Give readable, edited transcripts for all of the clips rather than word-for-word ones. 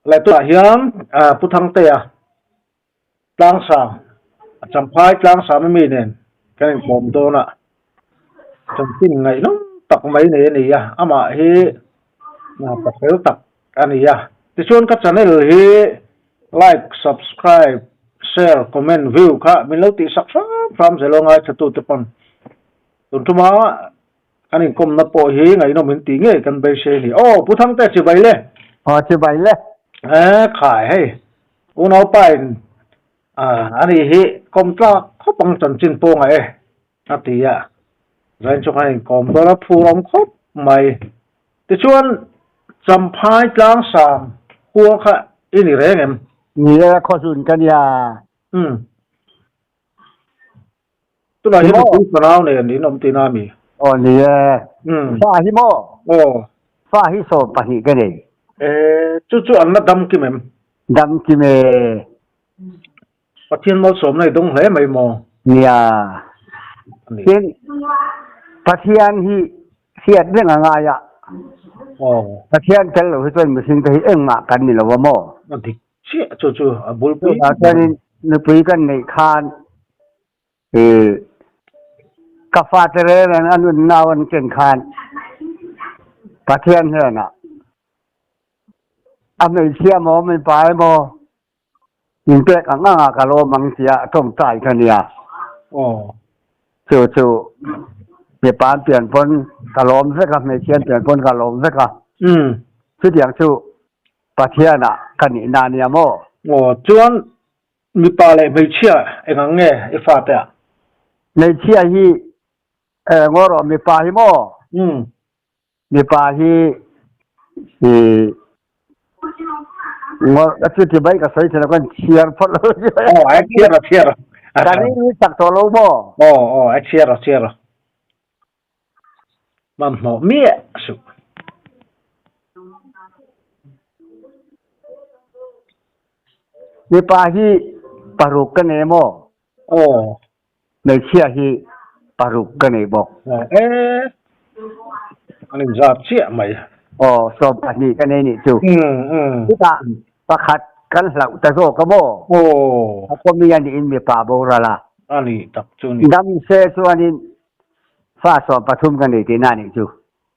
Lai tunah hian Pu Thangtea Tlangsang a Champhai Tlangsam ami nen kan inkawm dawn a, chanchin ngaihnawm tak mai nei a ni a, amah hi pasel tak a ni a. Tichuan ka channel hi like, subscribe, share, comment, view kha min lo tihsak hram hram zel aw ngaithlatute pawn tun thuma Kan inkawmna pawh hi ngaihnawm in tih ngei kan beisei a ni. Aw, Pu Thangte chibai le. Aw, chibai le. E, khai hei. Unaupa in a ni hi kawm tlak khawp ang chanchin pawh ngaih e, a ti a. Zain chu khan inkawm dawn a phur awm khawp mai. Tichuan, Champhai Tlangsam khua kha i ni reng em? Ni e, khawhlun ka nia. Umm. Tunah hian nupui fanau nen in awm tihna a mi? Aw ni e. Fa hi maw? Aw. Fa hi 12 ka nei. E, chu chu an la dam kim em? Dam kim e. Pathian malsawmna i dawng hle mai maw? Nia. Tin, Pathian hi hriat reng a ngai a. Aw. Pathian tel lo hi chuan mihring te hi engmah kan ni lo a maw? A dik chiah chu chu a bulpui. Chuvang chuanin nupui kan neih khan ka fate reng reng a nun nau an ken khan Pathian hnenah a hmeichhia maw mipa emaw min pek ang ang ah ka lawm ang tia tawngtai ka nia. Chu chu mipa an pian pawn ka lawm vek a, hmeichhia an pian pawn ka lawm vek a. Chutiang chu Pathianah ka nihna a nia maw? Aw, chuan mipa leh hmeichhia eng ang nge i fate ah? Hmeichhia hi ngaw rawh, mipa hi maw? Umm. Mipa hi i ngaw a chuti mai ka sawi thei lo, kan chhiar phawt lo. Aw, a chhiar a chhiar a. Ka ring hi chak tawh lo maw? Aw, aw, a chhiar a chhiar a. Hmanhmawh miah suh. Mipa hi paruk ka nei maw? Aw. Hmeichhia hi paruk ka nei bawk. E, an inzat chiah mai. Aw, 12 ka nei nih chu. Chutah pakhat kan hlauh ta zawk a maw? Aw. A kawmi a niin mipa boral a. A nih tak chu ni. Dam se chuanin Fa 13 ka nei tihna a nih chu.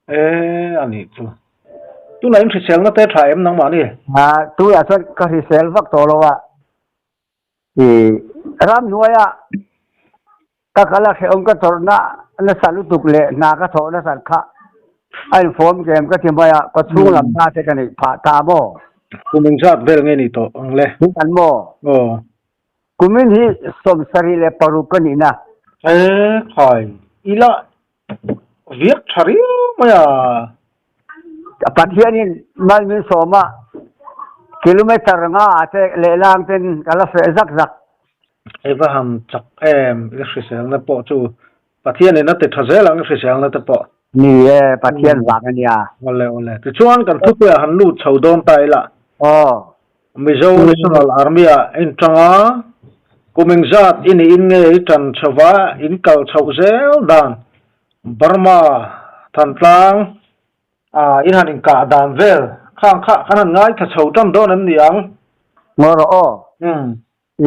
E, a nih chu. Tunah in hriselna te tha em nangmah ni? A, tunah chuan ka hrisel vak tawh lo a. I ramhnuaia ka kal a hrehawm ka tawrhna nasa lutuk leh hna ka thawh nasat kha a infawm kem ka ti mai a, ka chhung lam hna te ka neih phah ta maw? Kum engzat vel nge ni tawh ang le? Kum an maw? Aw. Kumin hi 76 ka nihna. E khai, ila viak tha riau mai a. Pathianin mal min sawm a, kilometer nga ah te lehlang ten ka la feh zak zak. Hei va han chak em, i hriselna pawh chu Pathianin a ti tha zel ang i hriselna te pawh. Ni e, Pathian vang a nia. Awle awle. Tichuan kan thupuiah han lut chho dawn ta ila. Aw. Mizo National Army ah in tang a, kum engzat i nih in nge i tan chho va, in kal chhoh zel dan, Burma, Thantlang, ah in han inkah dan vel khang kha kan han ngaithla chho tan dawn em ni ang? Ngaw rawh aw. Umm. I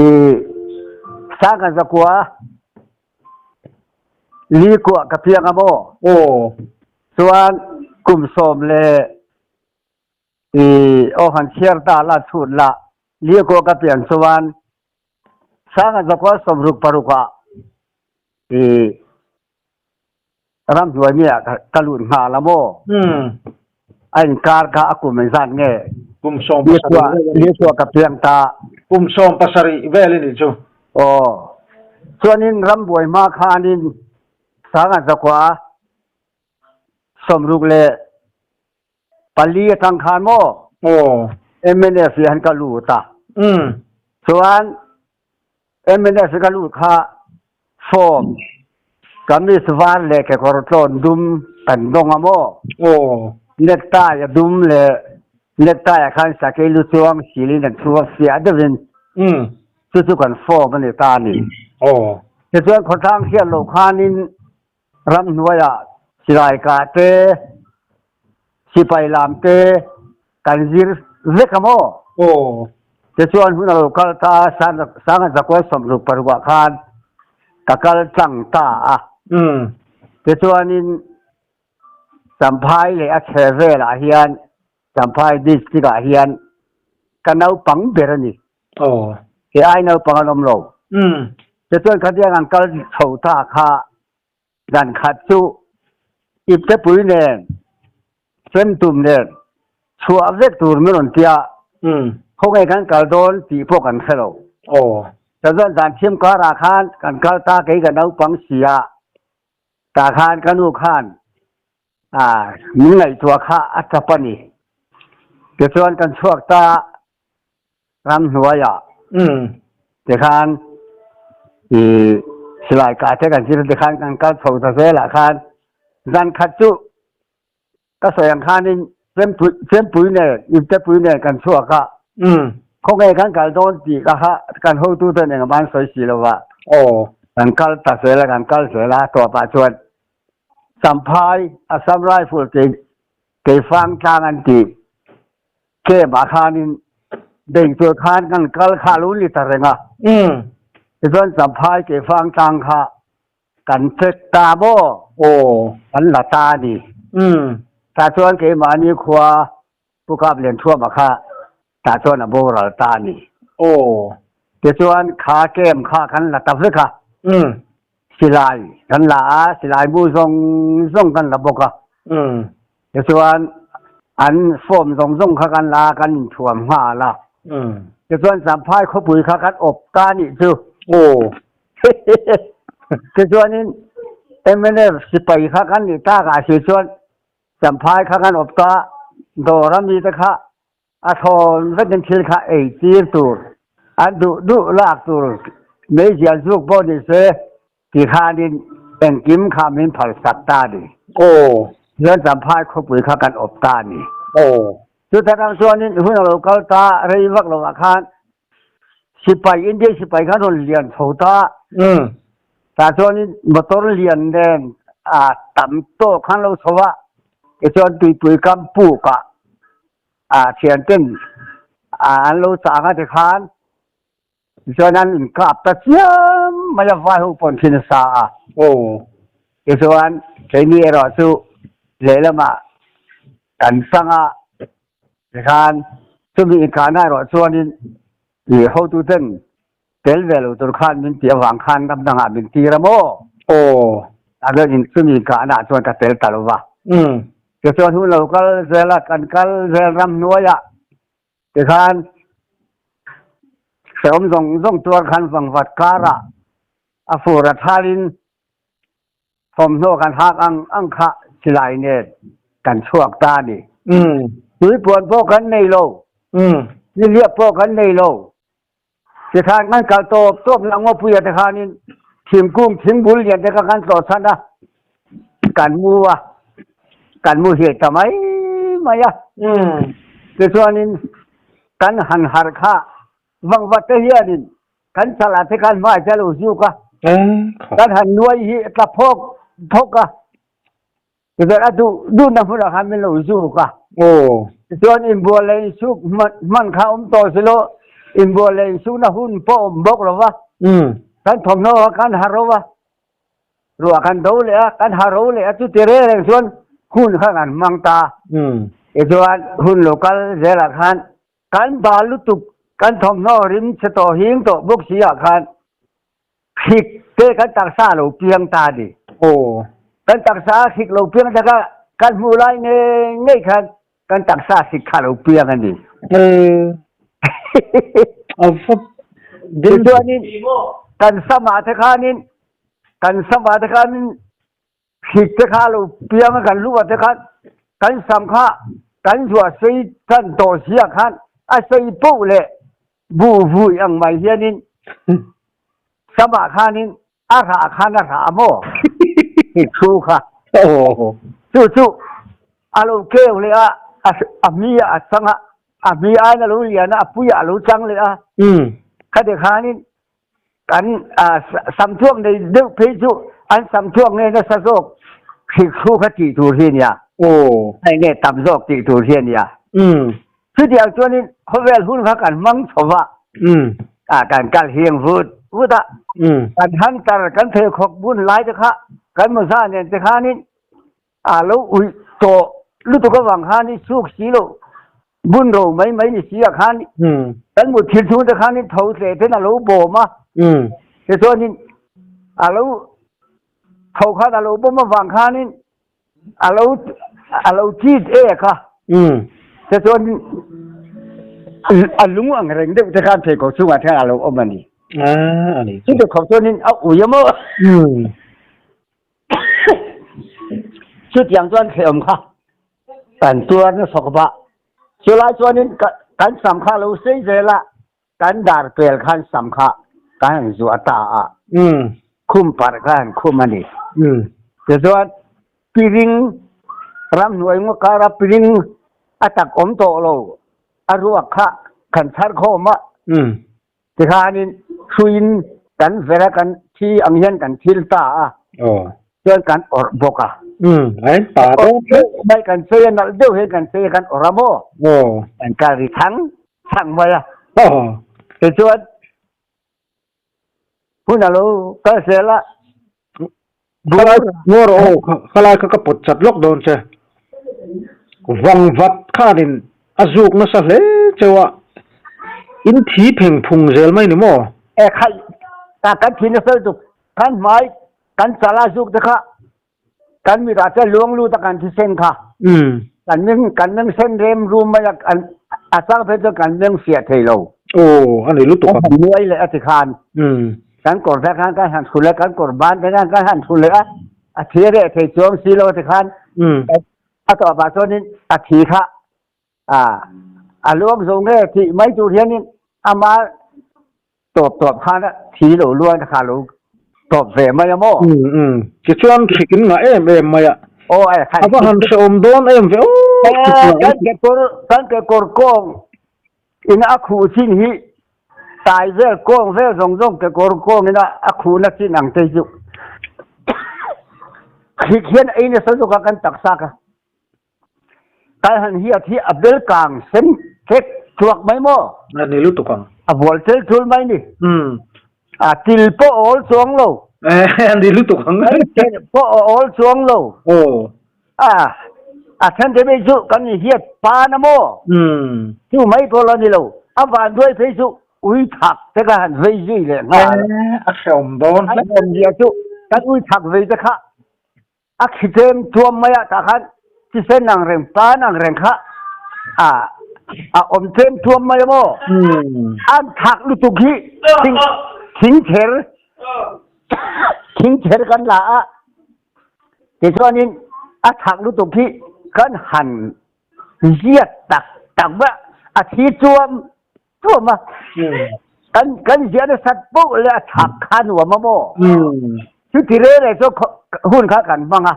sangha zakua li kuah ka piang a maw? Aw. Chuan kum sawm le i aw han chhiar ta la chhut la li kuah ka pian chuan sangha zakua 66 ah i ramhnuai mi ah ka lut nghal a maw? Umm. A inkar kha a kum engzat nge? Kum 17 Li kuah ka piang ta. Kum 17 vel i nih chu. Aw. Chuanin rambuai hma khanin sangha 164 atang khan maw? Aw. MNF hi han ka lut a. Umm. Chuan MNF hi ka lut kha form kamis var leh kekawr tlawn dum kan dawng a maw? Aw. Necktie a dum leh necktie ah khan sakei lu chuang silin an chhuak fiah deuhin Umm. chu chu kan form a ni ta a ni. Aw. Tichuan khawtlang hriat loh khanin ramhnuaiah silai kah te, sipai lam te kan zir vek a maw? Aw. Tichuan hun a lo kal ta a, Sanga Zakuai 66 ah khan ka kal tlang ta a. Tichuanin Champhai leh a chhe velah hian Champhai district ah hian ka naupang ber a ni. Aw. Kei ai naupang an awm lo. Tichuan khatiang an kal chho ta kha dan khat chu iptepui nen Fentum nen chhuah vek tur min rawn tia khawnge kan kal dawn tih pawh kan hre lo. Aw. Tichuan dan thim karah khan kan kal ta kei ka naupang sia Tah khan ka nu khan min ngaihtuah kha a tap a ni. Tichuan kan chhuak ta ramhnuaiah tikhan i silai kah te kan zir tikhan kan kal chho ta zelah khan zan khat chu Ka sawi ang khanin chempui nen, iptepui nen kan chhuak a, khawnge kan kal dawn tih ka kha kan hotuten engmah an sawi si lo va. Kan kal ta zel a, kan kal zel a, tawpah chuan Champhai Assam Rifle Keifang tlang an tih camp-ah khanin bei tur khan kan kal kha a lo ni ta reng a. Tichuan Champhai Keifang tlang kha Kan check ta maw? Aw. Kan la ta a ni. Tah chuan keimahni khua Pu Kap Lianthuama kha tah chuan a boral ta a ni. Aw. Tichuan kha camp kha kan la ta vek a. Silai kan la a, silai bu zawng zawng kan la bawk a. Tichuan an form zawng zawng kha kan la a, kan inthuam nghal a. Tichuan Champhai khawpui kha kan awp ta a nih chu. Aw. Tichuanin mnf sipai kha kan nih tak ah si chuan Champhai kha kan awp ta, dawr a mite kha a thawn vekin thil kha ei tir tur, an duh duh lak tur meizial zuk pawh ni se ti khanin engkim kha min phalsak ta a ni. Aw. Chuan Champhai khawpui kha kan awp ta a ni. Aw. Chuta tang chuanin hun a lo kal ta rei vak lo ah khan Sipai, India sipai kha rawn lian chho ta. Tah chuanin motor lian nen a tam tawk khan lo chho a, tichuan tuipui kam pukah a thianten an lo chang a tikhan tichuan an inkap ta chiam mai a, vai ho pawh an thi nasa a. Tichuan keini erawh chu lehlamah kan chang a. Tikhan chumi inkahna erawh chuanin i hotuten tel ve lo tur khan min tih avang khan ram dangah min tir a maw? Aw. Chuan chumi inkahna ah chuan ka tel ta lo va. Tichuan hun lo kal zel a, kan kal zel ram hnuaiah tikhan hrehawm zawng zawng tuar khan vangvat karah a fur a thalin Thawmhnaw kan hak ang ang kha silai nen kan chhuak ta a ni. Tuipuan pawh kan nei lo, nihliap pawh kan nei lo. Tikhan kan kal tawp tawp na ngawpuia te khanin thingkung thingbul lian te kha kan tlawh chhan a, kan mu a, kan mu hil ta mai mai a. Tichuanin kan han harh kha vangvat te hianin Kan chalah te khan hmai te a lo zuk a, kan han nuai hi a tla phawk phawk a, tichuan a duh duhna hmunah khan min lo zuk a. Tichuan inbual leh insuk hman kha awm tawh si lo, inbual leh insukna hun pawh awm bawk lo va, kan thawmhnaw kha kan ha ro a, ruah kan do leh a, kan ha ro leh a, chuti reng reng chuan hun kha kan hmang ta. Tichuan hun lo kal zelah khan Kan bal lutuk, kan thawmhnaw rim chhe tawh hing tawh bawk si ah khan hrik te kan taksa a lo piang ta a ni. Aw. Kan taksa a hrik lo piang ta kha kan hmuh lai ngei ngei khan kan taksa hrik kha a lo piang a ni. Ee. A va den. Tichuanin kan samah te khanin kan samah te khanin Hrik te kha lo piang a kan luh ah te khan kan sam kha kan zuah sei tan tawh si ah khan a sei poh leh buh vui ang mai hianin sam ah khanin a rah khan a rah maw hrik thu kha chu chu a lo keu leh a a hmi ah a chang a a hmi aiin a lo lian a a pui ah a lo chang leh a khati khanin. Kan samthuak nei deuh phei chu an samthuak nge nasa zawk hrikhru kha tih tur hi a nia. Hei nge tam zawk tih tur hi a nia. Chutiang chuanin khawvel hun kha kan hmang chho va, kan kal hiang vut vut a. Kan hunter kan pheikhawk bun lai te kha kan mawza nen te khanin a lo uih tawh lutuk avang khanin suk si lo bun ro mai mai ni si ah khan kan mut thil chhung te khanin tho hle ten a lo bawm a. Tichuanin a lo tho khan a lo bawm avang khanin a lo a lo chit e kha. Tichuan a lung ang reng deuh te khan pheikhawk chungah te khan a lo awm a ni. Chuti khawp chuanin a ui a maw? Chutiang chuan hrehawm kha kan tuar nasa khawp a. Chulai chuanin kan sam kha lo sei zel a, kan dar pel khan sam kha kan han zuah ta a, khum parh kha han khum a ni. Tichuan piring ramhnuai ngaw kara piring a tak awm tawh lo a ruak kha kan chhar khawm a. Tikhanin hruiin kan ver a, kan thi ang hian kan thil ta a, chuan kan awrh bawk a. Awrh deuh mai kan chei a, nalh deuh hian kan chei a, kan awrh a maw? Kan kal ri chhang chhang mai a. Tichuan hun a lo kal zel a. Khalai ngaw rawh aw, khalai kha ka pawt chat lawk dawn che. Vangvat khanin a zuk nasa hle cheu a, in thi pheng phung zel mai ni maw? E khaih, ta kan thi nasa lutuk, kan hmai kan chal a zuk te kha kan mit ah chuan luang lut a kan thisen kha, kan meng kan meng sen rem rum mai a, a chang phei chuan kan meng fiah thei lo. Aw, a ni lutuk a. Kan nuai leh a ti khan. Kan kawr te khan kan han thu leh kan kawr ban te khan kan han thu leh a a thi reh thei chuang si lo ti khan a tawpah chuanin a thi kha a a luang zo nge tih mai tur hianin ama tawp tawp khan a thi lo luan kha lo tawp ve mai a maw. Tichuan hrik in ngah em em mai a. Aw ai A va han hrehawm dawn em ve aw. Kan kekawr kan kekawr kawng In a khuh chin hi tai vel kawng vel zawng zawng kekawr kawngin a khuhna chin ang te chu hrik hian ei nasa zawk a kan taksa kha kai han hiat hi a bel kang sen tlek tluak mai maw? A ni lutuk ang. A vual tel tul mai ni. A til pawh a awl chuang lo. A ni lutuk ang. Til pawh a awl chuang lo. Aw. A a then te phei chu kan inhiat pan a maw? Chu mai pawh la ni lo. A vanduai phei chu ui thak te kha han vei zui leh nghal. A hrehawm dawn hle. A hrehawm zia chu kan ui thak vei te kha a khitem tuam mai ah tah khan thisen ang reng pan ang reng kha a a awm tlem tuam mai a maw? An thak lutuk hi thing thingther thingther kan la a. Tichuanin a thak lutuk hi kan han ziat tak tak mai a, a thi chuam chuam a. Kan kan ziah nasat poh leh a thak kha nuam a maw? Chuti reng reng chuan hun kha kan hmang a.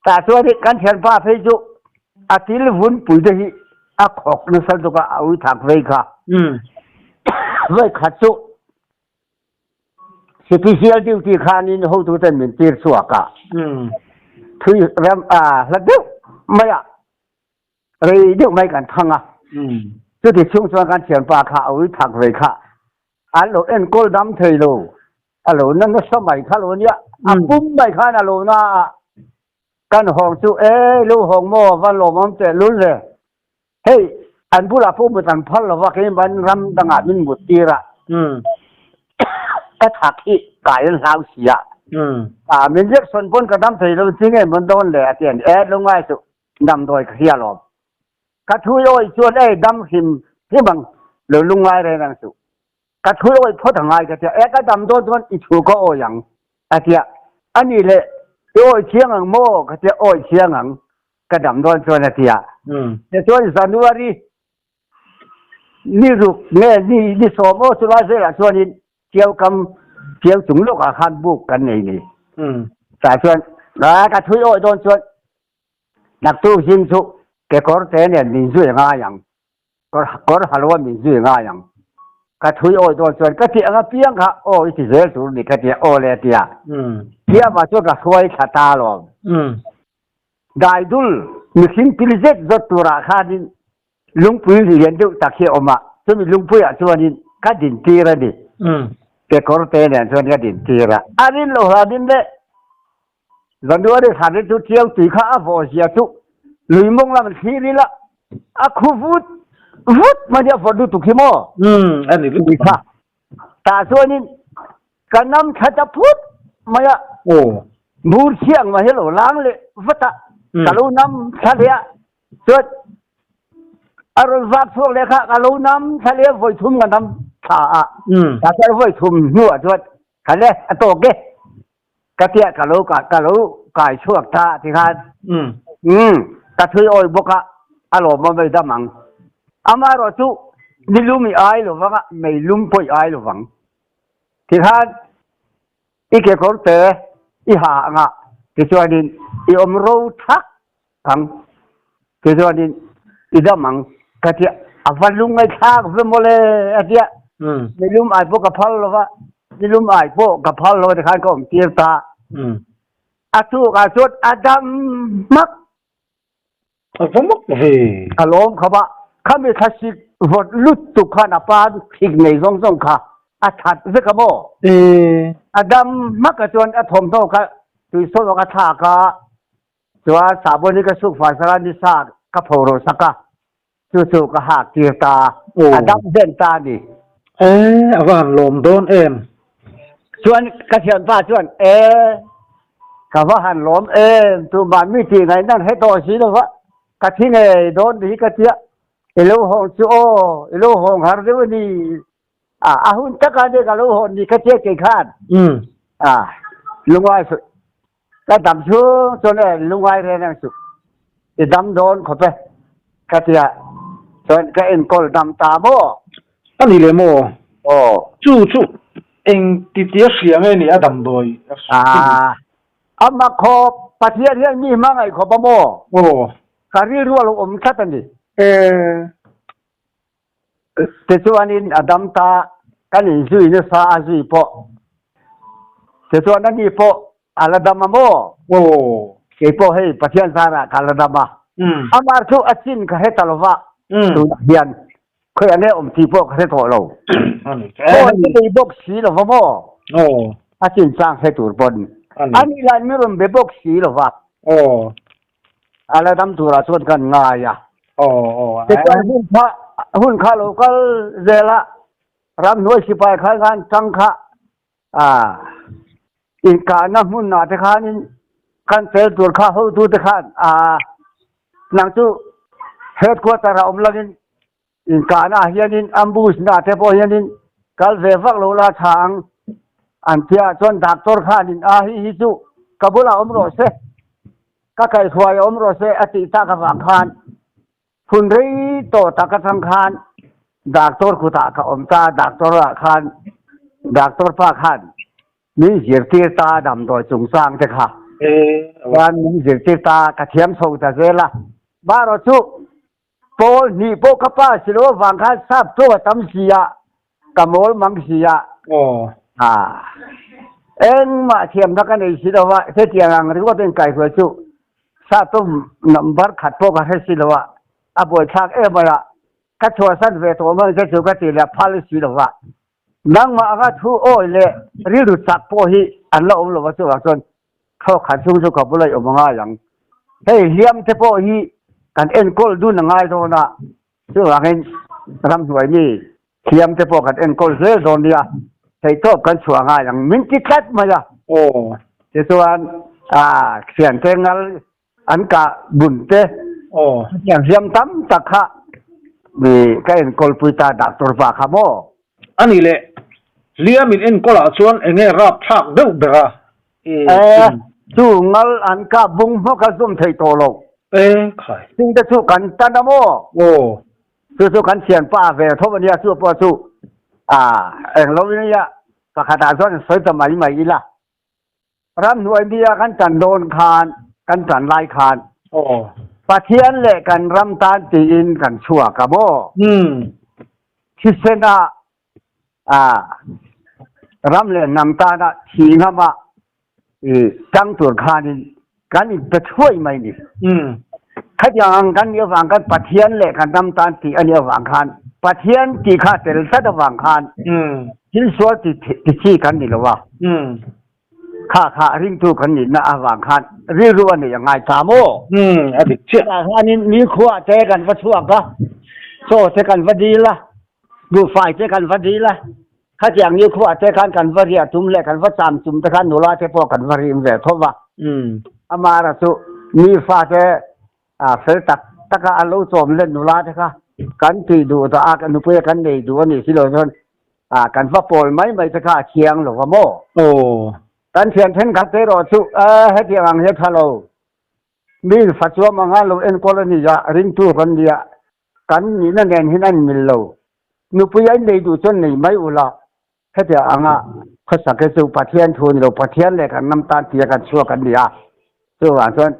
Tah chuanin kan thianpa phei chu a til vun pui te hi a khawk nasa lutuk a, a ui thak vei kha. Vawikhat chu Special duty khanin hotuten min tir chhuak a. Thui ram a hla deuh mai a, rei deuh mai kan thang a. Chuti chhung chuan kan thianpa kha a ui thak ve kha an lo enkawl dam thei lo, a lo na nasa mai kha lo nia, a pum mai khan a lo na a. Kan hawng chu e lo hawng maw va lawmawm teh lul ve. Hei, an bulah pawh mut an phal lova, keiman ram dangah min mut tir a, ka thak hi kai an hlau si a, ah min riaksawn pawn ka dam thei lo chi nge mawn dawn le a ti a ni. E lungngai chu damdawi ka hria lawm. Ka thui awi chuan ei dam hrim hrim ang lo lungngai reng ang chu. Ka thui awi phawt a ngai ka tia, e ka dam dawn chuan i thu ka awi ang a tia. A nih leh i awi chiang ang maw ka tia, awi chiang ang ka dam dawn chuan a ti a. Tichuan January ni ruk nge ni ni sawm aw chulai velah chuanin Tiau kam Tiau chung lawkah khan buk kan nei ni. Tah chuan a ka thui awih dawn chuan naktuk zing chu kekawr te nen min zui ngai ang, kawr halwa min zui ngai ang. Ka thui awi dawn chuan ka tih anga piang kha aw i ti zel tur ni ka tia aw le a tia. Hliamah chuan ka hruai thla ta alawm. Daidul mihring pil zet zawt turah khanin lungpui lian deuh tak hi a awm a, chumi lungpuiah chuanin ka dintir a ni. Kekawr te nen chuan ka dintir a, a rin lo hlanin le January thla te chu Tiau tui kha a vawh zia chu lui mawng lam thlir ila a khu vut vut mai a vawt lutuk hi maw? Umm a ni lutuk kha. Tah chuanin ka nam thla ta phut mai a. Aw. Bur thiang mai hi lo lang leh vat a. Ka lo nam thla leh a. Chuan a rawn vak chhuak leh kha ka lo nam thla leh a vawi thum ka nam thla a. Tah chuan vawi thum hnuah chuan ka le a tawk e. Ka tia ka lo ka lo kai chhuak ta ti khan um ka thui awi bawk a a lawm a mai dam ang amaherawh chu nilum i ai lo vang a meilum pawh i ai lo vang ti khan i kekawr te i ha anga tichuanin i awm ro thak ang tichuanin i dam ang ka tia a va lungngaihthlak ve mawle a tia nilum ai pawh ka phal lo va nilum ai pawh ka phal lo tikhan ka awm tir ta a tuk ah chuan a dam hmak a va mak ve a lawm kha ba khami thlasik vawt lutuk khan a pa thik nei zawng zawng kha a that vek a maw a dam hmak a chuan a thawmhnaw kha tuisawn awk a thlak a Chuan sahbawn hi ka suk fai sak a, nisa ka pho ro sak a, chu chu ka hak tir ta a, a dam zen ta a ni. E, a va han lawm dawn em? Chuan ka thianpa chuan, E, ka va han lawm em, tumah mi tih ngaihna an hre tawh si lo va, ka thi ngei dawn ni hi ka tia, i lo hawng chu aw, i lo hawng har deuh a ni, a, a hun takah nia ka lo hawn ni ka tia kei khan, a, lungngai suh. Ka dam chung chuan e lungai reng reng suh. I dam dawn khawp e ka ti a, chuan ka enkawl dam ta maw? A ni le maw? Aw. Chu chu eng ti tia hria nge ni a damdawi a hria? Aa, a mak khawp, Pathian hian mi hma ngaih khawp a maw? Aw. Ka rilru a lo awm tlat a ni. E. Tichuanin a dam ta, kan inzui nasa a zui pawh. Tichuan ani pawh a la dam a maw? Aw. Kei pawh hei Pathian zarah ka la dam a. Amah chu a chin ka hre ta lo va, tunah hian khawiah nge awm tih pawh ka hre tawh lo. Phone ka nei bawk si lo va maw? Aw. A chin chang hre tur pawn. Ani lah mi rawn be bawk si lo va. Aw. A la dam turah chuan kan ngai a. Aw aw. Tichuan hun kha hun kha lo kal zel a, ramhnuai sipai khan khan tang kha a inkahna hmunah te khanin kan tel tur kha hotu te khan a nang chu headquarter a awm langin Inkahna ah hianin ambush na te pawh hianin kal ve vak lo la tha ang an tia chuan doctor khanin a hi hi chu ka bulah awm rawh se ka kaihhruai awm rawh se a tih tak avang khan hun rei tawh tak atang khan doctor kutah ka awm ta doctor ah khan doctor pa khan min zirtir ta damdawi chungchang te kha chuan min zirtir ta ka thiam chho ta zel a marawh chu Pawl hnih pawh ka pa si lo avang khan sap tawk a tam si a, ka mawl mang si a. Aa. Engmah thiamna ka nei si lo a, hetiang ang ringawt in kaihruai chu sap tawk number khat pawh ka hre si lo a, a buaithlak em mai a, ka chhuahsan ve tawh mang che chu ka ti leh phal si lo va. Nangmah anga thu awi leh rilru chak pawh hi an la awm lo va chuvang chuan Thawk khat chung chu ka bula i awm a ngai ang. Hei hliam te pawh hi kan enkawl dun a ngai dawn a, chuvangin ramhnuai mi hliam te pawh kan enkawl zel dawn nia, theihtawp kan chhuah a ngai ang min ti tlat mai a. Aw. Tichuan thiante ngal an kah bun te, Aw. hetiang hliam tam tak kha mi ka enkawl pui ta doctor pa kha maw? A nih leh, hliam in enkawl ah chuan enge rapthlak deuh ber a? E, chu ngal an kah bung hmawk a zum thei tawh lo. E, khai. Chung te chu kan tan a maw? Aw. Chu chu kan thianpa ve tho a nia, chu pawh chu a eng lo in a nia, pakhat ah chuan sawi ta mai mai ila. Ramhnuai bia kan tan dawn khan, kan tan lai khan, Aw. Pathian leh kan ram tan tiin kan chhuak a maw? Umm. Thisen ah. A ram leh hnam tana thi ngama i tang tur khanin kan inpe thuai mai ni. Khatiang ang kan nih avang khan Pathian leh kan ram tan tih a nih avang khan Pathian tih kha tel tlat avang khan thil sual ti ti chi kan ni lo a. Kha kha ringtu kan nihna avang khan rilru a neih a ngai ta maw? A dik chiah. Tah hianin nikhua te kan va chhuak a, chaw te kan va dil a, Buhfai te kan va dil a, khatiang ni khuah te khan kan va riah tum leh kan va cham tum te khan nula te pawh kan va rim ve tho va. Amara chu mi fate fel tak taka an lo chawm let nula te kha kan tih duh dah a, nupui a kan nei duh a nih si lo chuan kan va pawl mai mai te kha a thiang lo va maw? Kan thian thenkhat te erawh chu hetiang ang hi a tha lo. Mi fa chuam anga lo enkawl a ni a, ringtu kan ni a, Kan nihna nen hian an mil lo. Nupui an nei duh chuan nei mai ula, hetiang anga khawsak hi chu Pathian thu a ni lo, Pathian leh kan ram tan tia kan chhuak an ni a. Chuvang chuan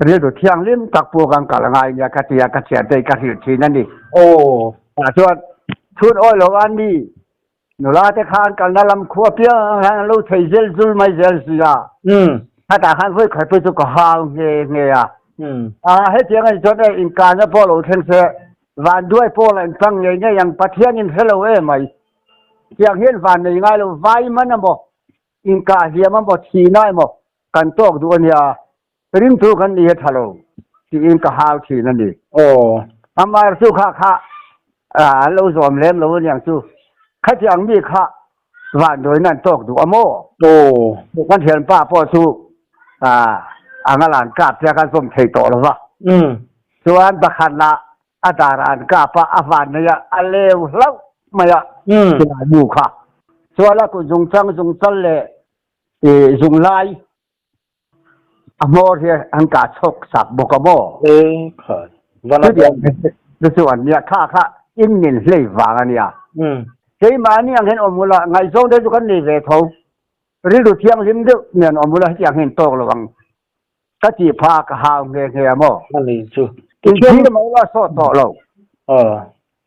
rilru thianghlim tak pawh kan kal angai nia ka ti a, ka chhiar te ka hrilh thin a ni. Aw. Tah chuan chhun awi lo a ni, nula te khan kalna lam khua piang hian an lo thei zel zul mai zel si a. Khatah khan vawi khat pawh chu ka hau nghe nghe a. A hetiang a ni chuan e inkalna pawh lo thleng se vanduai pawh la inpang ngei ngei ang Pathian in hre lo em mai. Tiang hian van nei ngai lo vai man emaw inkah hliam emaw thihna emaw kan tawk duh a nia. Ringtu kan ni hi tha lo tiin ka hau thin a ni. Aw. Amah chu kha kha an lo zawm lem lo aniang chu. Khatiang mi kha vanduaina an tawk duh a maw? Aw. Kan thianpa pawh chu a ngal an kap tia kan zawm thei tawh lo va. Chuan pakhat lah a dar an kap a, a van nei a, a leu hlauh mai a silai mu kha. Chuan a kut zungchang zungchal leh zunglai A hmawr hi an kah chhawk sak bawk a maw? E khai. Van a Chutiang te chu an nia, kha kha in min hlei vang a nia. Keimahni ang hian awm ula, ngaihzawng te chu kan nei ve tho. Rilru thianghlim deuh nen awm ula hetiang hian tawk lo ang. Ka tih pha ka hau nghe nghe a maw? A ni chu. Inthil mai ula sawt tawh lo.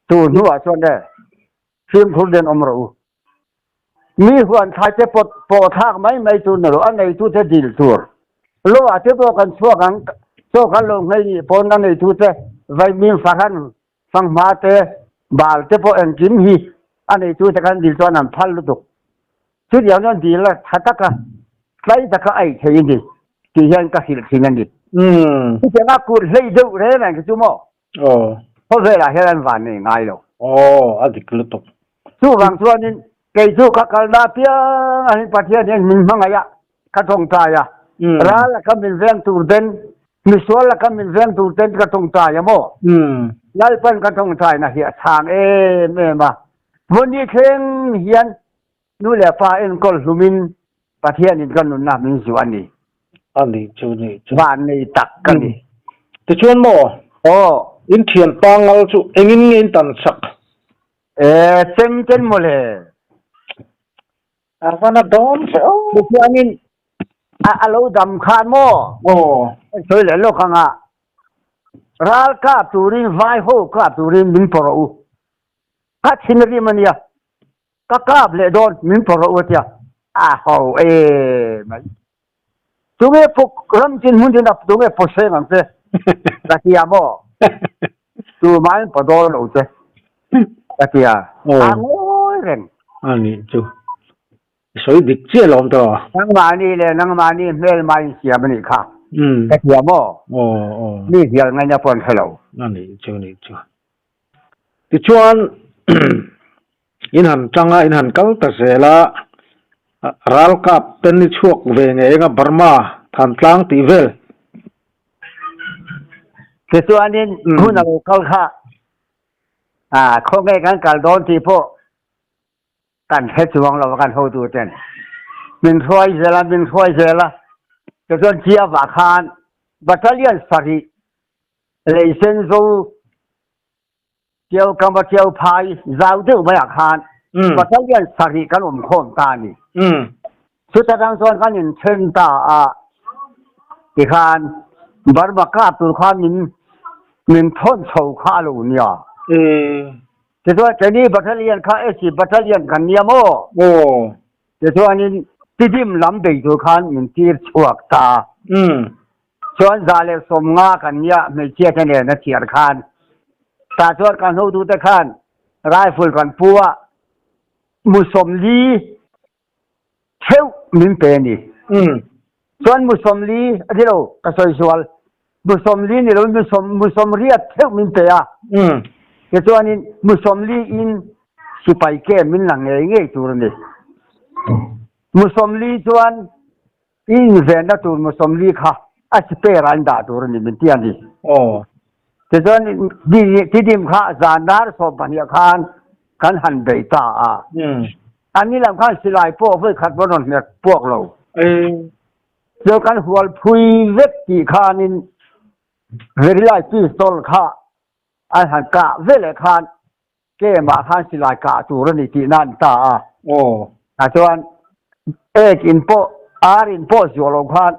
Tu hnuah chuan e, fimkhur den awm rawh u. Mi huan thlai te pawt pawh thlak mai mai tur ni lo, a neitute dil tur. Lo ah te pawh kan chhuak ang, chaw kan lo nghei nih pawn a neitute vaimim fahran fanghma te, bal te pawh engkim hi a neitute kan dil chuan an phal lutuk. Chutiang chuan dil a tha taka tlai taka a ei thei a ni tih hian ka hrilh thin a ni. Chutiang a kut hlei deuh reng reng khi chu maw? Aw. Khawvelah hian an van nei ngai lo. Aw, a dik lutuk. Chuvang chuanin kei chu ka kalna apiang ahin Pathian hian min hmangaih a, ka tawngtai a. Ral laka min veng tur ten, misual laka min veng tur ten ka tawngtai a maw? Lalpan ka tawngtaina hi a chhang em em a. Vawni thleng hian Nu leh pa enkawl hlumin Pathianin ka nunna min zuah a ni. A ni chu ni chu. Van nei tak ka ni. Tichuan maw? Aw. In thian pangal chu engin nge in tan chak? E, chem chen maw le. A van a dawn ve aw. Tichuanin a a lo dam khan maw? Aw. Sawi leh lawk anga ral kap turin vai ho kap turin min pawh rawh u. Ka thin rim a nia. Ka kap leh dawn min phawrh rawh u a tia, a ho em mai. Tunge puk ram chin hmun tin a tunge pawh seng ang che ka tia maw? Tumahin pawh dawn lo che ka tia, a ngawi reng. A nih chu, i sawi dik chiah lo awm tawh. Nangmahni leh nangmahni hmelma insiam a nih kha ka tia maw? Mi hnial ngaihna pawh an hre lo. A nih chu, nih chu. Tichuan in han tang a, in han kal ta zel a, ralkap ten i chhuak ve ngei eng a, Burma Thantlang tih vel. Tichuanin hun a lo kal kha, khawnge kan kal dawn tih pawh kan hre chuang lo a kan hotu ten min hruai zel a, min hruai zel a, tichuan Chiavah khan Battalion sarih Leisen zo Tiau kam a tiau phai zau deuh mai ah khan battalion sarih kan awm khawm ta a ni. Chuta tang chuan kan inthen ta a, tikhan Burma kap tur khan min min thawn chho kha a lo nia. Tichuan keini battalion kha SC battalion kan nia maw? Aw. Tichuanin Tidim lam bei tur khan min tir chhuak ta. Umm. Chuan 150 kan nia hmeichhia te nen a thiar khan. Tah chuan kan hotute khan rifle kan pu a, mu 40 theuh min pe a ni. Umm. Chuan mu 40 a ni lo, ka sawi sual. Mu 40 ni loin mu sawm mu 80 theuh min pe a. Umm. Tichuanin mu 40 in sipai ke min la ngei ngei tur a ni. Mu 40 chuan i invenna tur mu 40 kha a spare ah in dah tur a ni min ti a ni. Aw. Tichuan tidim kha zan dar 12 khan kan han bei ta a. Umm. An ni lam khan silai pawh vawi khat pawh rawn hnek puak lo. Ee. Chuan kan hual phui vek tih khanin Verilai pistol kha an han kah veleh khan kemah khan silai kah tur a ni tihna an ta a. Aw. Tah chuan ek in pawh ar in pawh zuah lo khan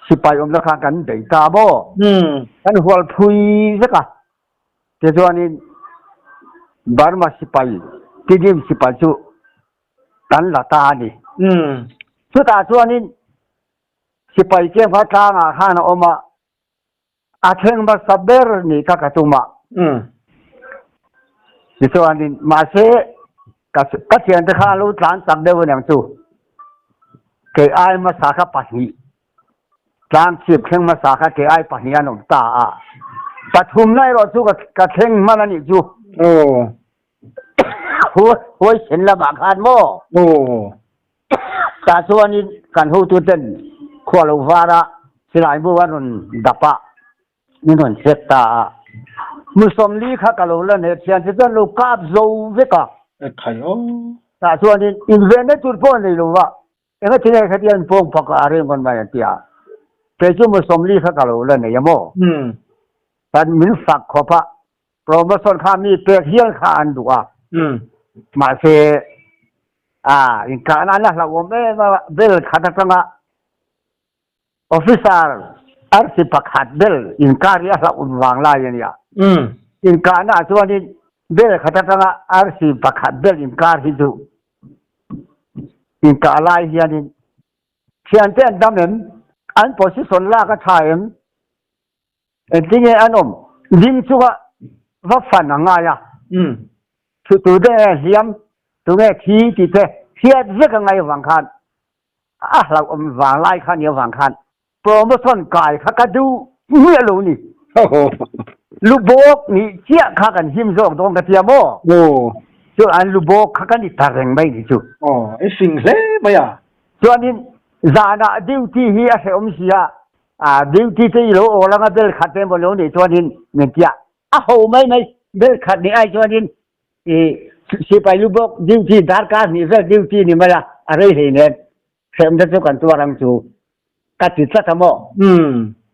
sipai awmna khan kan bei ta maw? Umm. Kan hual phui vek a. Tichuanin Burma sipai, Tidim sipai chu kan la ta a ni. Umm. Chutah chuanin sipai kem kha tlangah khan a awm a, a thleng hmasa ber nih kha ka tum a. Umm. Tichuanin mahse ka ka thiante kha an lo tlan chak deuh aniang chu. Kei ai hmasa kha pahnih tlang chhip thleng hmasa kha kei ai pahnih an awm ta a. Pathumna erawh chu ka ka thleng hman a nih chu. Aw. Huaisen lamah khan maw? Aw. Tah chuanin kan hotuten khua lo var a silai mu an rawn dap a, min rawn check ta a. Mu 40 kha ka lo la nei thian che chuan lo kap zo vek a. E khai aw. Tah chuanin invenna tur pawh a nei lo va, enga ti nge khati an pawng phak a reng rawn mai an ti a. Kei chu mu 40 kha ka lo la nei a maw? Umm. Kan min fak khawp a, Promotion kha mi pek hial kha an duh a. Mahse, a inkahna an la hlauhawm em a, bel khat atanga officer arsi pakhat bel inkar hi a hlauhawm vang lai a nia. Inkahna ah chuanin bel khat atanga arsi pakhat bel inkar hi chu inkah lai hianin thiante an dam em? An position lak a tha em? Engtinge an awm? Ding chunga va fan a ngai a. Thu tu te nge hliam, tu nge thi tih te hriat vek a ngai avang khan a hlauhawm vang lai kha nia vang khan promotion kai kha ka duh miah lo ni. Lubawk nih chiah kha kan him zawk dawn ka tia maw? Chu an lubawk kha kan i ta reng mai ni chu. Aw, i fing hle mai a. Chuanin zanah duty hi a hrehawm si a, A duty te i lo awl anga bel khat emaw lo nih chuanin min tia a ho mai mai bel khat nih ai chuanin i sipai lu bawk duty darkar hnih vel duty ni mai a a rei hlei nen hrehawm te chu kan tuar ang chu ka ti tlat a maw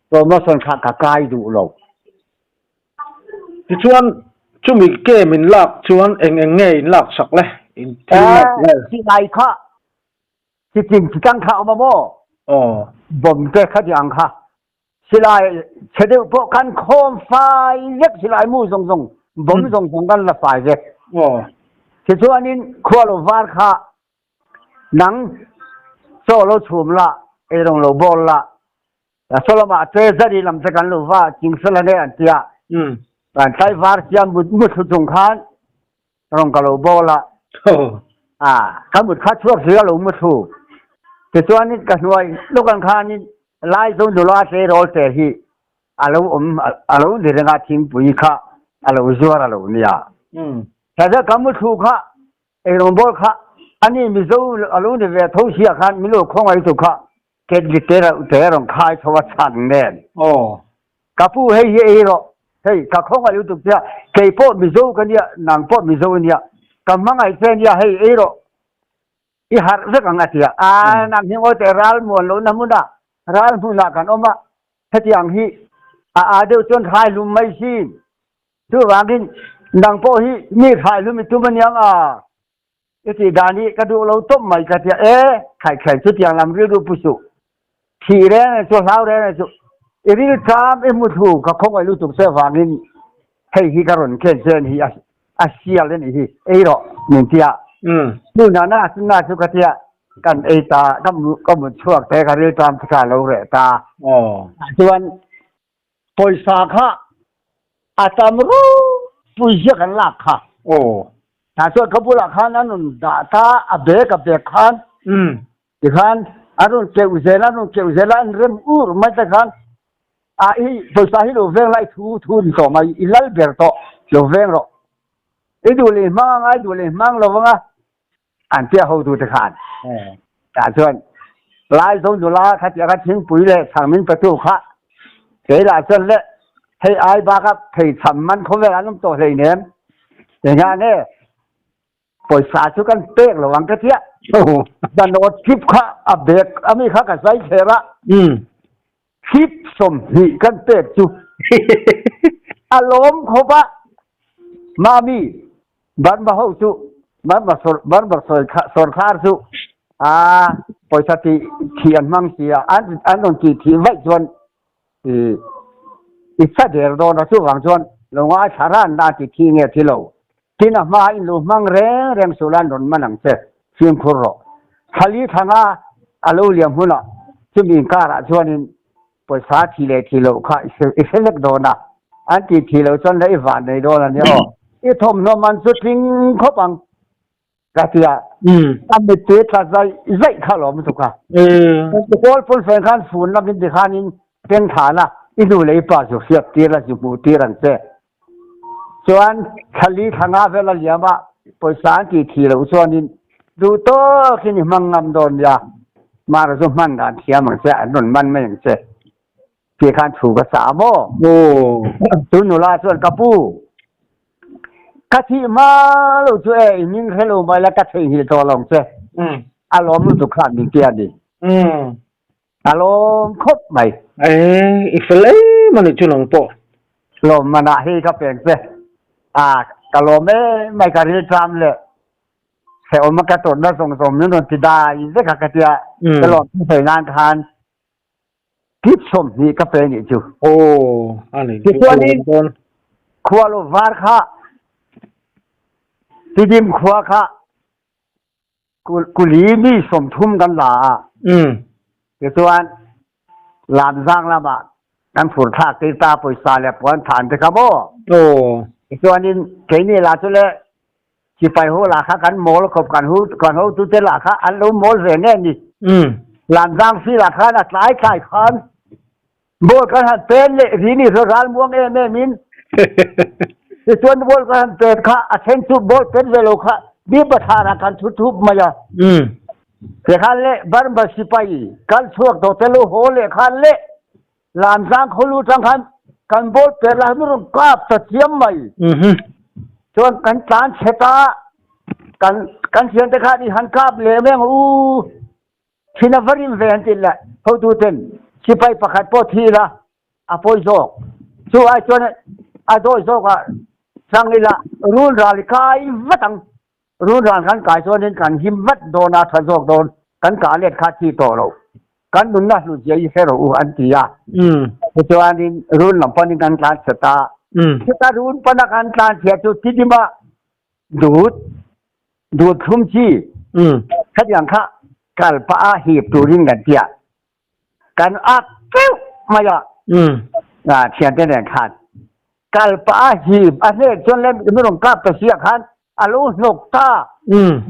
promotion kha ka kai duh lo. Tichuan chumi ke min lak chuan eng eng nge in lak sak le in thil lak le. Silai kha Chitin chitang kha awm a maw? Aw. Bom te kha ti ang kha. Silai chhe deuh pawh kan khawm fai vek silai mu zawng zawng bom zawng zawng kan la fai vek. Aw. Tichuanin khua lo var kha nang chaw lo chhum la, eirawng lo bawl la, saw lamah te zari lam te kan lo va chingfel a ne an tia. Kan tlaivar sia mut thlu chung khan Rawng ka lo bawl a. A, ka mut kha chhuak zui a lo mu thlu. Tichuanin ka hnuai lawk ang khanin Laizo nula tleirawl te hi a lo awm, a lo ni reng a, thingpui kha a lo zuar a lo nia. Thlaza ka mu thlu kha, eirawng bawl kha ani Mizo a lo ni ve tho sia khan min lo khawngaih tu kha ketli te reuh te rawn khai chho a chhan nen. Ka pu hei hi ei rawh, hei ka khawngaih lutuk che a, kei pawh Mizo ka nia, nang pawh Mizo i nia, ka hmangaih che nia, hei ei rawh, i harh vek ang a ti a. A, nang hi ngawi teh ral muan lohna hmunah, ral hmunah kan awm a, hetiang hi a aa deuh chuan hrai hlum mai sin, chuvangin nang pawh hi mi hrai hlum i tum aniang a, I tih dan hi ka duh lo tawp mai ka tia e, khai khai chutiang lam rilru pu suh. Thih reng reng chu hlau reng reng chu i rilṭam i hmu thlu ka khawngaih lutuk che vangin hei hi ka rawn ken che a ni hi a. A sial a nih hi, ei rawh min ti a. Nu na na chu na chu ka tia, kan ei ta, ka mu ka mut chhuak te ka rilṭam te kha a lo reh ta. Chuan pawisa kha a tam ropui zia kan lak kha. Tah chuan ka bulah khan an rawn dah ta, a bag a bag khan tikhan an rawn keuh zel a, an rawn keuh zel a, an rem ur mai te khan A i pawisa hi lo veng la i thu thu ni tawh mai, i lal ber tawh, lo veng rawh. I duh leh hmang anga, i duh leh hmang lo anga an tia hotu te khan. Tah chuan Laizo nula kha tia kha thingpui leh chhang min petu kha kei lah chuan le hei ai baka phei chham man khawvel an awm tawh hleinem. Engah nge Pawisa chu kan pek lo ang ka tia. Ka note kip kha a bag ami kha ka zai thler a. Kip 20 kan pek chu a lawm khawp a. Mami Burma ho chu Burma Burma sawrkhar chu a pawisa ti thi an hmang si a an an rawn ti thih vaih chuan i i sa der dawn a chuvang chuan lo ngaithla ran na ti thi nge thi lo. Tin a hma in lo hmang reng reng suh lan rawn man ang che, fimkhur rawh. Thali thanga a lo liam hunah chumi inkarah chuanin pawisa thi leh thi loh kha i hre vek dawn a, an tih thi loh chuan la i van nei dawn a nia aw. I thawmhnaw man chu tling khawp ang ka ti a, a mittui tla zaih zaih kha alawm lutuk a. Kawl pawn fen khan fun lamin tikhanin keng thlan a, i nu leh i pa zu hriat tir la, zu hmuh tir ang che. Chuan thlali thla nga vel a liam a, pawisa an tih thih loh chuanin duh tawkin i hmang ngam dawn nia, mara chu hman dan thiam ang che, an rawn man mai ang che tih khan thu ka sa a maw? Chu nula chuan ka pu, ka thih hma lo chu e, i hming hre lo mai la ka theihnghilh tawh lo ang che, a lawm lutuk khan min ti a ni. A lawm khawp mai. E, i fel em a nih chu nang pawh. Lawm manah hi ka peng che. A, ka lawm em mai ka rilṭam leh hrehawm a ka tawrhna zawng zawng min rawn ti dai vek a ka tia. Ka lawm thu sawi nan khan kip 20 ka pe nih chu. Aw, a nih chu. Tichuanin khua lo var kha Tidim khua kha Kuli mi 30 kan la a. Tichuan Lamzang lamah kan phur thlak tir ta pawisa le puan than te kha maw. Tichuanin keini lah chu le sipai ho lah kha kan mawl khawp kan hu kan hotu te lah kha an lo mawl ve nge ni. Lamzang si lah khan a tlai tlai khan Ball kan han pen leh ri ni ral muang em em in. Tichuan ball kan han pen kha a then chu ball pen ve lo kha mi bathlar ah kan thu thup mai a. Tikhan le Burma sipai kal chhuak tawh te lo haw leh khan le Lamzang khawlu tang khan kan ball per lah mi rawn kap ta chiam mai. Chuan kan tlan chhe ta kan kan thian te khan i han kap leh mai ang u. Thin a va rim ve an ti le, hotu ten sipai pakhat pawh thi ila a pawi zawk. Chu ai chuan a dawi zawk ah chang ila run ral i kai vat ang. Run ral kan kai chuanin kan him vat dawn a, tha zawk dawn. Kan kah let kha thi tawh lo. Kan nunna hlut zia i hre rawh u an ti a. Tichuanin run lam panin kan tlan chhe ta. Chuta run pana kan tlan chhia chu tidima dut Dut thlum chi khatiang kha kal pah a hip turin kan ti a. Kan ak keuh mai a. Thiante nen khan kal pah a hip a hnek chuan le mi rawn kap ta si ah khan a lo hnawk ta.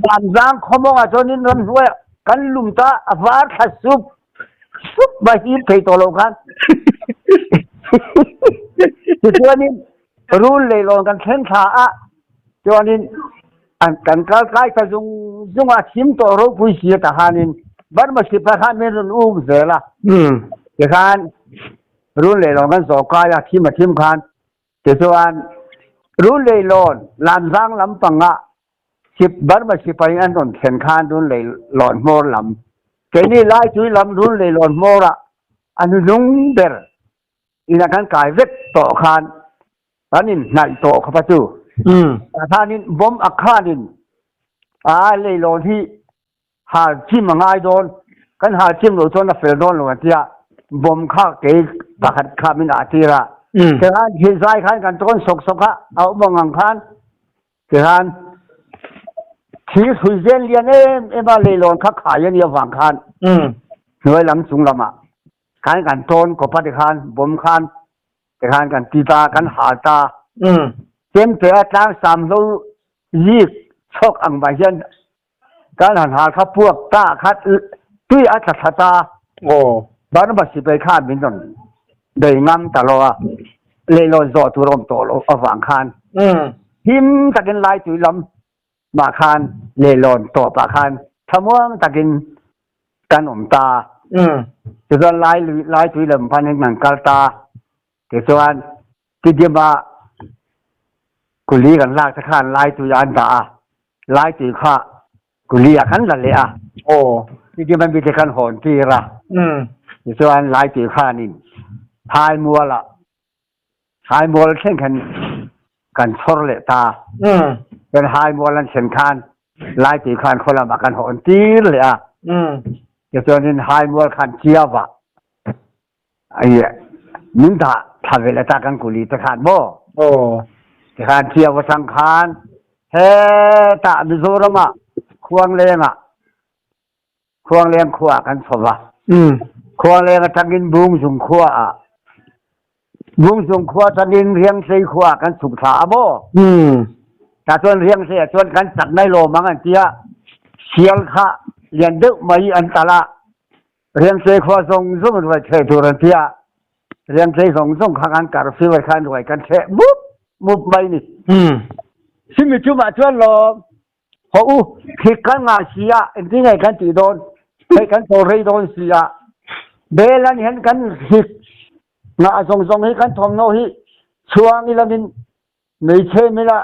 Vanzang khawmawng ah chuan in ramhnuai ah kan lum ta a var thla sup sup mai hip thei tawh lo khan. Tichuanin rul leilawn kan thleng thla a Chuanin an kan kal tlai ta zung zung a, thim tawh ropui si a tahanin Burma sipai khan min rawn um zel a. Tikhan run leilawn kan zawh kai a, thim a thim khan. Tichuan run leilawn Lamzang lampanga Burma sipai an rawn thlen khan run leilawn hmawr lam, keini Laitui lam run leilawn hmawrah a hnuhnung ber ina kan kai vek tawh khan Kan in hnaih tawh khawp a chu. Tah in bomb a khan in a leilawn hi hal chim a ngai dawn. Kan hal chim lo chuan a fel dawn lo an tia. Bomb kha kei pakhat kha min ah tir a. Tikhan thil zai khan kan tawn sawk sawk a, a awm ang ang khan. Tikhan thir hrui zen lian em em a leilawn kha khai a nih avang khan hnuai lam chung lamah khan kan tawn kawp a tikhan bawm khan tikhan kan ti ta kan hal ta. Chemte a tlangsam hlo zik chhawk ang mai hian kan han hal kha puak ta kha tui a tla thla ta. Barnabas sipai khan min rawn bei ngam ta lo a, leilawn zawh tur a awm tawh loh avang khan him takin Laitui lam mah khan leilawn tawpah khan thlamuang takin kan awm ta. Tichuan Laitui lam panin kan kal ta. Tichuan Tidima kuli kan lak te khan Laitui ah an dah a, Laitui kha kuli ah khan la leh a. Tidima mite khan hawn tir a. Tichuan Laitui khanin Phaimual ah Phaimual thleng khan kan chhawr leh ta. Chuan Haimual an thlen khan Laitui khan khaw lamah kan hawn tir leh a. Tichuanin Haimual khan Chiavah Min dah thla ve le ta kan kuli te khan maw? Ti khan cia va sang khan he tah Mizoram ah Khuangleng ah Khuangleng khua ah kan chova. Khuangleng atangin Bungzung khua ah Bungzung khua tangin Riangtlei khua ah kan chuk thla a maw? Ta chuan Riangtlei ah chuan kan chak nai lo mang an tia sial kha lian deuh mai an tala Riangtlei khua zong zong ruai ṭheh tur an ti ah riangtlei zong zong kha kan kar fiver khan ruai kan ṭheh mup mup mai ni. Simi cu mah chuan law ho u thik kan ngah si ah engtin nge kan ti dawn hei kan tawlrei dawn si ah bel an hen kan hik ngah zong zong hi kan thawmhnaw hi chuang ilamin meichhe mila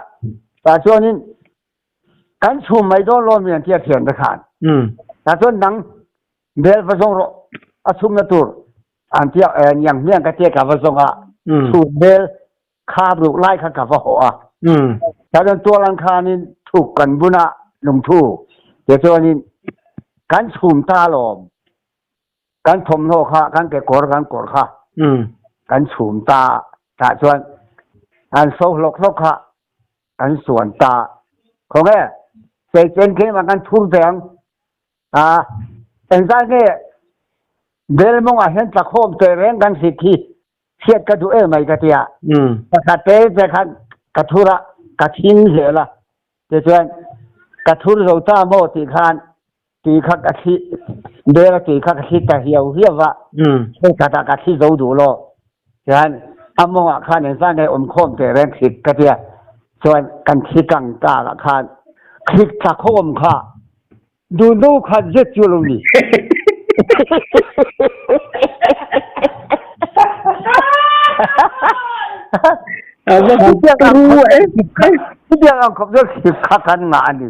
ta chuanin kan chum mai dawn lo mi an tia thian te khan ta chuan nang bel va zong rawh a chum na tur an tia niang hmiang ka tia ka va zong a chum bel kha ruk lai kha ka va ho a ta chuan tualan khan in thuk kan buna lungthu te chuan in kan chum ta lawm kan thawmhnaw kha kan kekawr kan kawr kha kan chum ta ta chuan an so hlok hlok kha kan suan ta khawnge seichen khi ma kan thur deng a engzai nge belmong ah hian tlakhawm te reng kan si khi siat ka duh e mai ka tia pakhat te te khan ka thura ka thin hle la te chuan ka thur zo ta mo ti khan tui kha ka thli bel a tui kha ka thli ta hiau hiau va hei khat ah ka thli zo duh lo chuan a mawng ah khan engzah nge awm khawm teh reng thlik ka tia chuan kan thli kang ta ah khan thlik tla khawm kha duhnu khat zet chu lo ni. Chutiang ang khawp chu thlik kha kan ngah a ni.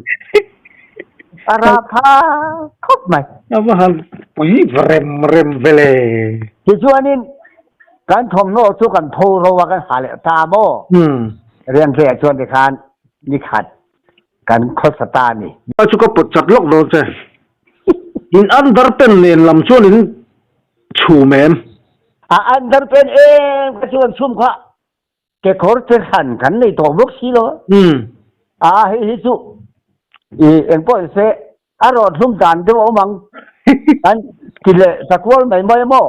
A ra pha khawp mai. A va han pui rem rem ve le. Tichuanin kan thawmhnaw chu kan pho ro a kan ha leh ta maw? Rianhlei ah chuan tikhan nikhat kan khawsa ta ni. A chu ka pawt chat lawk dawn che. In underpant nen lam chuan in chhum em? A underpant em ka chuan chhum kha. Kekawr te hran kan nei tawh bawk si lo. A hei hi chu i engpawh se a rawt hlum dan deuh a awm ang. An ti leh ta kual mai mai maw?